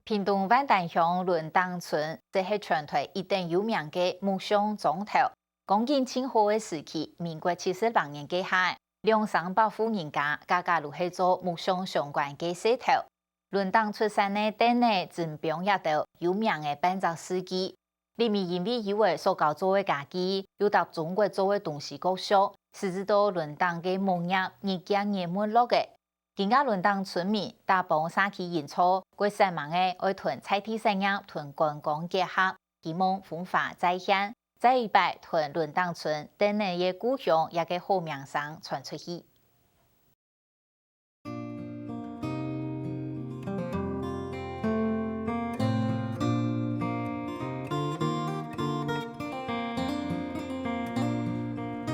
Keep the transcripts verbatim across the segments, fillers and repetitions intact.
屏東萬丹鄉崙頂村就係全臺一等有名个木匠庄頭。光景盡好个時期，民國七十六年該下，兩三百戶人家，家家都係做木匠相關个事頭。崙頂出產个凳仔、砧枋這兜，有名个半隻世紀。 裡面因為有个塑膠做个家具，又搭中國做个東西較俗，使之到崙頂个木業日漸日沒落个。今下崙頂村民打幫社區營造，過煞猛个愛同在地產業同觀光結合，希望風華再現，再一擺同崙頂村凳仔个故鄉這個好名聲傳出去。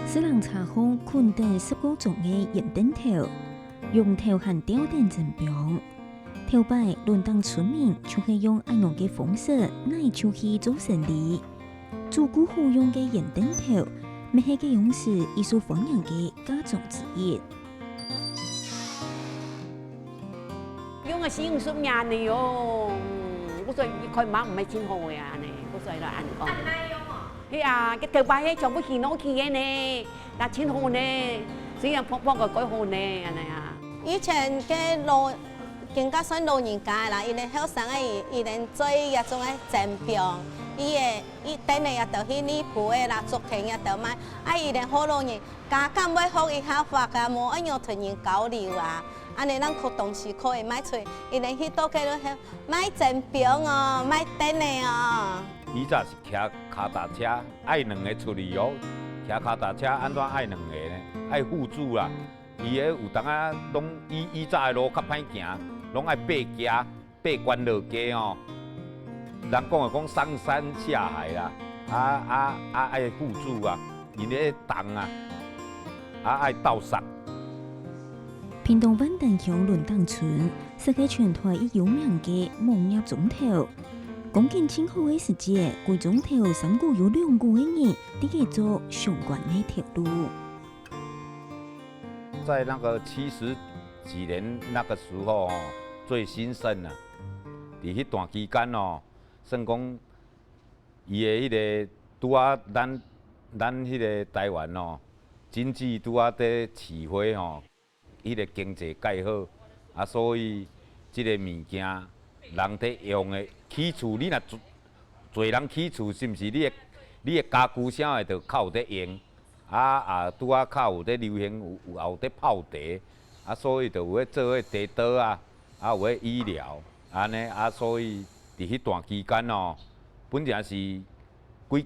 四人車項困等十過張个圓凳頭，用頭還吊等砧枋。頭擺，崙頂村民就係用恁樣个方式，來就去做生理。 做過好用个圓凳頭，乜係該央時已受歡迎个嫁妝之一。用个四五十年呢喲，嗯，我說一塊嘛毋係盡好个啊呢，我說來恁講。恁耐用哦。係啊，該頭擺係全部起腦去个呢，那盡好呢，雖然破破个蓋好呢，恁呢啊。以前个老，更加算老人家啦，因為後生个，佢等做這種个砧枋，佢个 一等个也都去內埔个啦，竹田也都賣。啊，佢等好老人家敢會學一下法啊，無愛仰同人交流啊。恁呢，咱可當時可以賣出去，佢等去到該落去賣砧枋哦，賣凳仔哦。以前是騎跤踏車，愛兩个出去哦。騎跤踏車按怎愛兩个呢？愛輔助啦。伊个有當啊，攏以，以前个路較歹行，攏愛爬崎。 爬懸落街哦，人講个講上山下海啦，啊，啊，啊，愛輔助啊，因為重啊，啊，愛鬥捒。屏東萬丹鄉崙頂村，實係全臺一有名个木業庄頭。光景盡好个時節，歸庄頭三股有兩股个人，在該做相關个頭路。 在那個七十幾年那個時候哦，最興盛啊，佇彼段期間哦，算講，伊个彼个拄仔咱，咱彼个臺灣哦，經濟拄仔咧起飛吼，彼个經濟蓋好，啊，所以這个物件人咧用个起厝，你若 濟人起厝，是毋是你个，你个家具啥个就較有得用？啊，啊，拄仔較有得流行，有，有，也有得泡茶，啊，所以就有咧做彼茶刀啊，啊，有咧醫療，按呢啊，所以佇彼段期間哦，本成是幾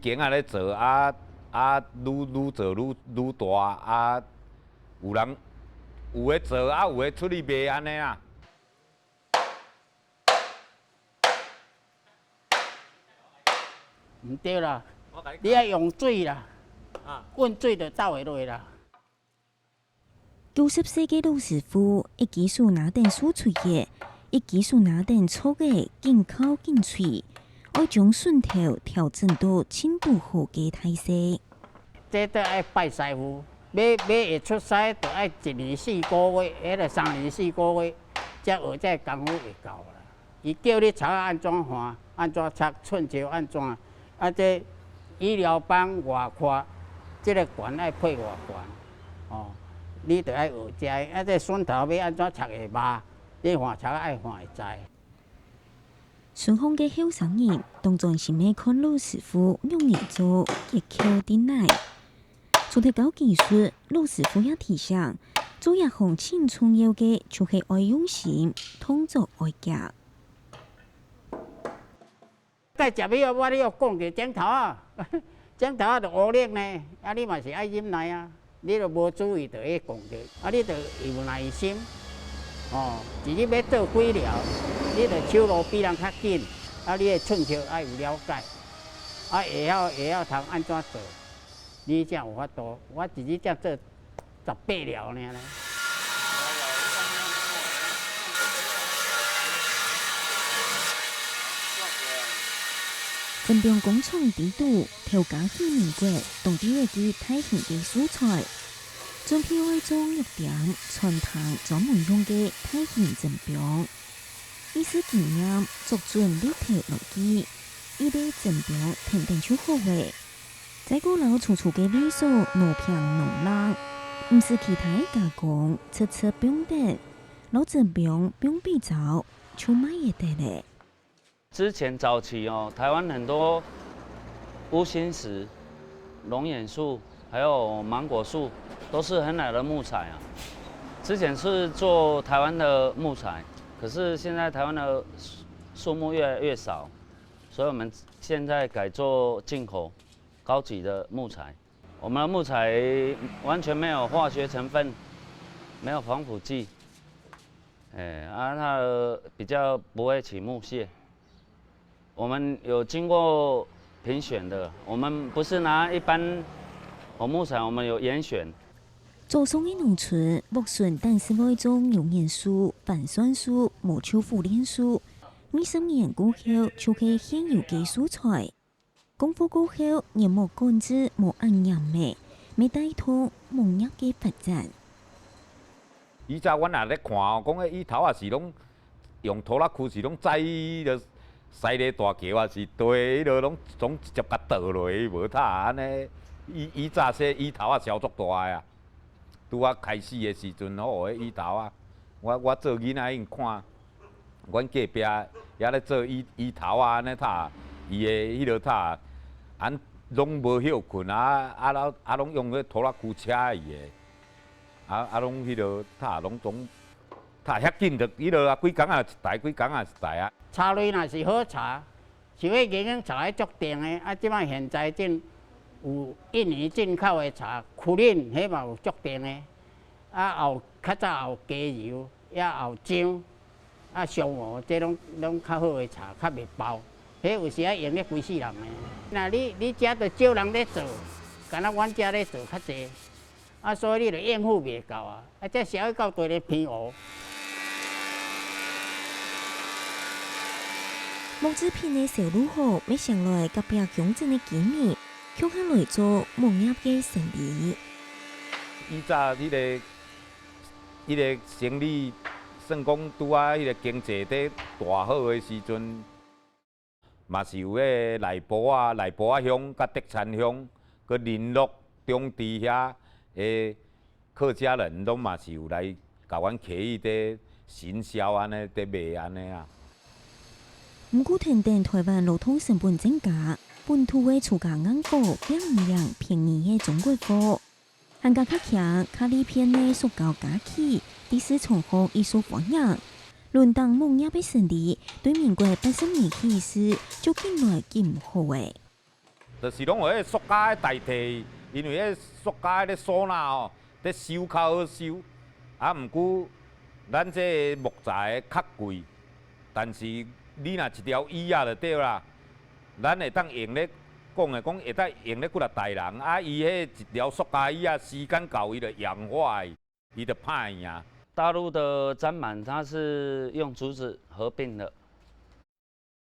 間仔咧做，啊，啊，愈，愈做愈，愈大，啊，有人，有咧做，啊，有咧出去賣按呢啊。 毋對啦，你愛用水啦，啊。滾水就倒會落啦。九十歲个老師傅，一支手拿等欶槌仔，一支手拿等鑿仔，緊敲緊錘，愛將榫頭調整到盡堵好个大細。 這都愛拜師傅，欲，欲會出師，就愛一年四個月，彼个三年四個月，才學這功夫會到啦。伊叫你鑿仔按怎換，按怎鑿，寸尺按怎，啊，這醫療板偌闊，這个懸愛配偌懸，哦，你就愛學遮，啊，這榫頭欲按怎鑿會密，你換鑿仔愛換會在。 村項个後生人當專心个看老師傅仰仔做，結構佇哪。除忒教技術，老師傅也提醒，做這行盡重要个就係愛用心，動作愛遽。該接尾我，我咧講个鏡頭啊， 鏡頭仔就烏冷呢，啊，你嘛是愛忍耐啊，你若無注意就會摃著，啊，你就有耐心，哦，一日欲做幾條，你就手路比人較緊，啊，你的寸尺愛有了解，啊，會曉，會曉通按怎做，你才有法度。我一日才做 十八條爾呢。砧枋工廠底肚，頭家許明國當知一支大型个素材，準備愛做肉點、餐廳專門用个大型砧枋。意思紀念，捉準日頭來記，一粒針枋跈等就好咧。再過摎粗粗个位所挼平挼爛，毋使其他加工，直直放等，摎針枋放比燥，就賣會得咧。之前早期哦，台灣很多烏心石、龍眼树，还有芒果树，都是很老的木材啊。之前是做台湾的木材，可是现在台湾的树木越来越少，所以我们现在改做进口高级的木材。我们的木材完全没有化学成分，没有防腐剂，哎，啊，它比较不会起木屑。我们有经过评选的，我们不是拿一般红木材，我们有严选。早上个農村，屋脣單是會種牛眼樹、番檨樹、無就苦楝樹。二十年過後，就係現有个素材。 光復過後，原木管制無恁嚴咧，乜帶動木業个發展。以前阮也咧看哦，講彼椅頭仔是攏用拖拉庫是攏載彼个西螺大橋啊，是對彼个攏總直接共倒落去，無他按呢。以以早說椅頭仔超足大个啊。 拄仔開始的時陣吼，彼椅頭仔，我我做囡仔已經看，阮隔壁也咧做椅椅頭仔，按呢他，伊的彼號他，按攏無歇睏啊，啊攏啊攏用彼拖拉庫車伊的，啊啊攏彼號他攏總，他遐緊就彼號啊，幾工仔一台，幾工仔一台啊。車內若是好車， 像彼个眼鏡柴足重的，啊，這擺現在正有印尼進口的柴，苦膦，彼嘛有足重的。啊，也有較早也有雞油，也有薑，啊，松露，這攏攏較好的柴，較袂包。彼有時仔用咧規世人的。若你你遮就少人咧做，干焦阮遮咧做較濟。 啊，所以你就應付袂到啊，啊，這社會到底咧偏烏。木製品的銷路好，乜成來隔壁鄉鎮的居民共下來做木業个生理。以早彼个，彼个生理，算講拄仔彼个經濟咧大好的時陣， 嘛是有彼內埔仔、內埔仔鄉佮竹田鄉，佮麟洛、中治遐的客家人，攏嘛是有來共阮客語咧行銷按呢，咧賣按呢啊。毋過跈等台灣勞動成本增加，本土个自家硬貨，也毋贏便宜个中國貨。 還加較輕、較利便个塑膠家具，在市場項異受歡迎。輪等木業个生理，對民國八十年起勢，就緊來緊毋好咧。就是攏有彼塑膠个代替，因為彼塑膠个咧收納哦，咧收較好收。啊，毋過咱這木材較貴， 但是你若一條椅仔就對啦，咱會當用咧講的講，會當用咧幾若代人，啊，伊彼一條塑膠椅仔，時間到伊就氧化去，伊就歹去啊。大陸的砧板它是用竹子合併的，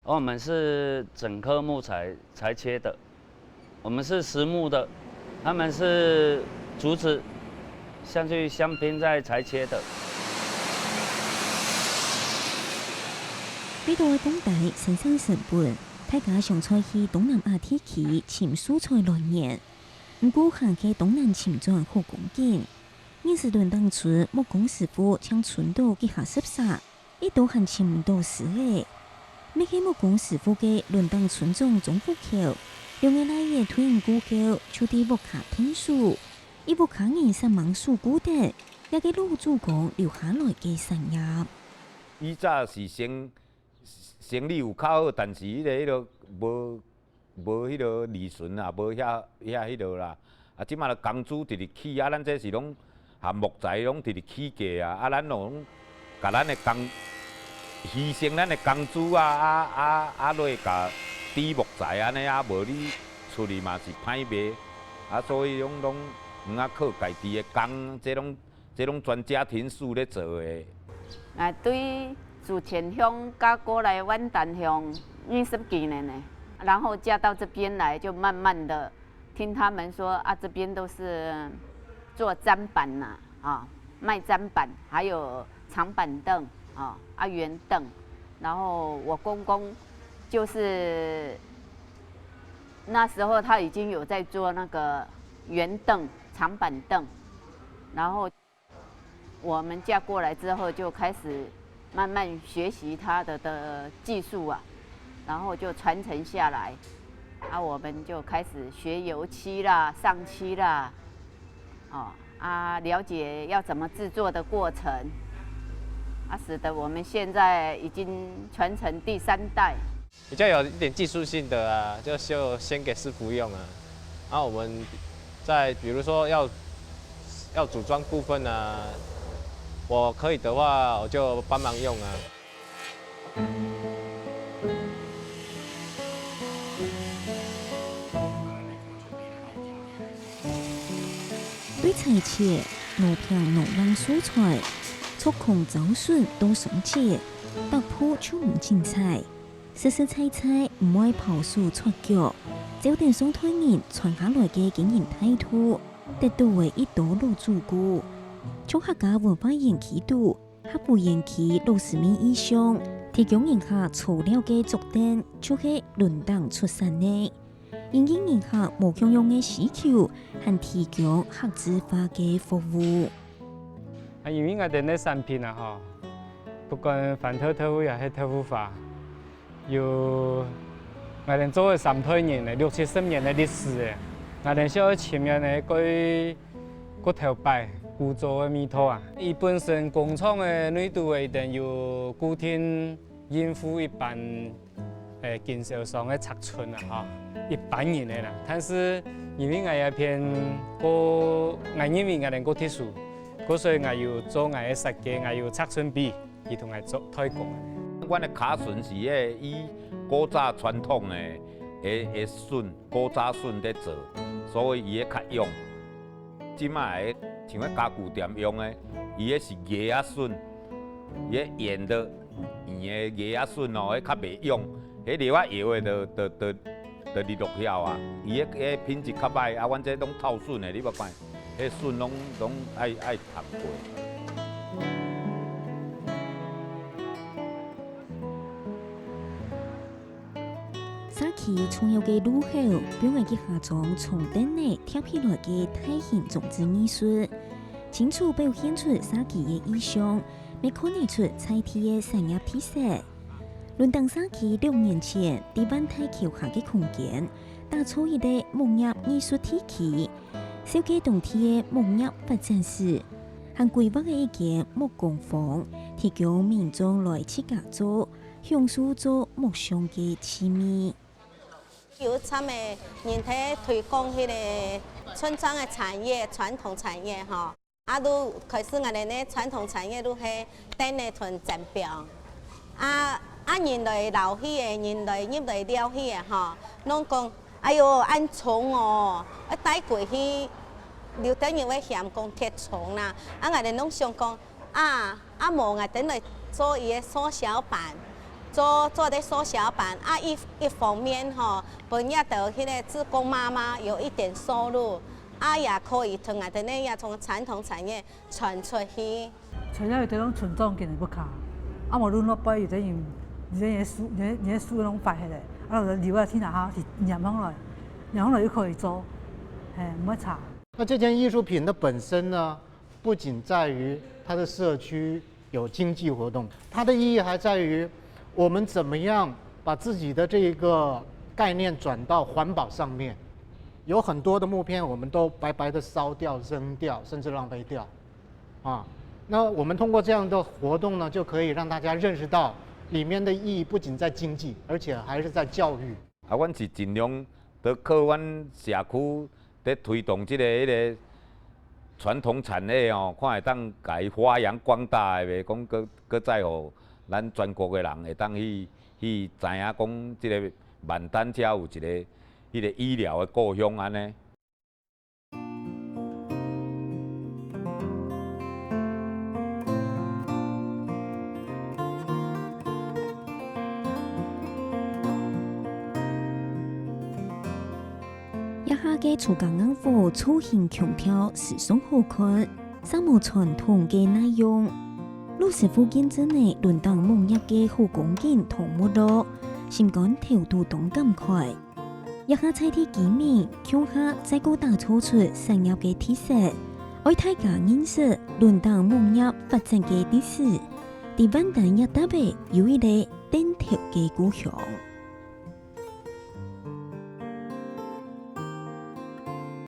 而我們是整棵木材裁切的。 我們是實木的，他們是竹子下去相拼再裁切的。為著降低生產成本，大家常在去東南亞地區尋素材來源。毋過行去東南尋轉好光景， 二十崙頂村木工師傅淨尋著幾下十儕，一直還尋毋著師仔。乜係木工師傅个崙頂村長鍾福橋，兩个倈仔退伍過後，就在屋下𢯭手，一屋下人煞猛守顧等這个老祖公留下來个產業。以早是生，生理有較好，但是彼个，彼个無 無彼號利潤啊，無遐，遐彼號啦。啊，這馬就工資直直起啊，咱這是攏含木材攏直直起價啊，啊，咱攏共咱的工，犧牲咱的工資啊，啊，啊，啊，落共抵木材按呢啊，無你出去嘛是歹賣，啊，所以攏，攏毋啊靠家己的工，這攏 這攏全家庭式咧做的。啊，對竹田鄉嫁過來萬丹鄉二十幾年了，然後嫁到這邊來，就慢慢的聽他們說啊，這邊都是做砧板吶，啊，賣砧板，還有長板凳，啊，啊，圓凳，然后我公公就是那时候他已经有在做那个圆凳、长板凳，然后我们嫁过来之后就开始慢慢学习他的的技术啊，然后就传承下来，啊，我们就开始学油漆啦、上漆啦，哦，啊，了解要怎么制作的过程，啊，使得我们现在已经传承第三代。比较有一点技术性的啊，就就先给师傅用啊。啊，我们在比如说要要组装部分啊，我可以的话，我就帮忙用啊。对裁切、罗片、農耕素材、觸控、招筍到上節，百步就毋精彩。實實在在毋會跑手掣腳，照等上代人傳下來个經營態度，得到个一多老主顧。像客家文化園區肚，客服園區老師面意向，提供人客坐尞个桌凳，就係輪等出產个。 因應人客無共樣个需求，還提供客製化个服務。啊，因為𠊎兜个產品啊，吼，不管番豆豆腐抑係豆腐花，有𠊎兜做个三代人个，六七十年个歷史个，𠊎兜想愛尋个呢，過過頭擺古早个味道啊。佢本身工廠个內肚个一定有固定應付一般 誒，經銷商个尺寸啊，吼，一般人个啦。但是因為𠊎這片過，𠊎認為𠊎能夠特殊，故所以𠊎有做𠊎个設計，𠊎有尺寸比，佢同𠊎做代工。阮个卡榫是迄个以古早傳統个，个，个榫，古早榫咧做，所以伊个較勇。這擺个像个家具店用个，伊个是牙仔榫，伊个圓的 圓个牙仔榫哦，迄較袂用，迄料仔搖个就就就就裂落曉啊。伊迄个品質較歹，啊，阮這攏透榫的，你捌看？迄榫攏攏愛愛讀過。社區重要个路口，放个係下張長凳仔疊起來个大型裝置藝術，清楚表現出社區个意象。 乜看得出在地个產業特色。崙頂社區六年前，在萬大橋下个空間，打造一個木業藝術地區，紹介當地个木業發展史，還規劃个一間木工坊，提供民眾來自家做，享受做木匠个趣味。有參个人在推廣迄個村莊个產業、傳統產業吼。 啊，就開始𠊎兜呢傳統產業就係等个同剪表。啊，啊，人來尞去个，人來入來尞去个吼，攏講，哎喲，恁重哦，啊，帶過去，有兜人會嫌講忒重啦。啊，𠊎兜攏想講，啊，啊無𠊎兜來做一個縮小版，做做个縮小版。啊，一一方面吼，分這兜迄個志工媽媽有一點收入， 啊，也可以同𠊎兜呢，也從傳統產業傳出去。除了有兜攏村莊間个屋下，啊，無論落尾有兜人，有兜人个樹，有兜人个樹攏伐忒咧，啊，就留啊去哪下去拈上來，拈上來又可以做，嘿，毋會差。那這件藝術品的本身呢，不僅在於它的社區有經濟活動，它的意義還在於我們怎麼樣把自己的這一個概念轉到環保上面。 有很多的木片我們都白白地燒掉、扔掉，甚至浪費掉。啊，那我們通過這樣的活動呢，就可以讓大家認識到裡面的意義不僅在經濟，而且還是在教育。啊，阮是盡量都靠阮社區咧推動這個，迄個傳統產業哦，看會當共伊發揚光大的，袂講閣，閣再予咱全國的人會當去，去知影講這個萬丹遮有一個 迄個醫療的故鄉安呢。這下个自家硬火造型腔調時尚好看，煞無傳統个耐用。老師傅見證了崙頂牧業个好光景同沒落，心肝頭都當感慨。這下在地居民共下再過打造出產業个特色，愛大家認識崙頂牧業發展个歷史，在萬丹這搭仔有一個燈頭个故鄉。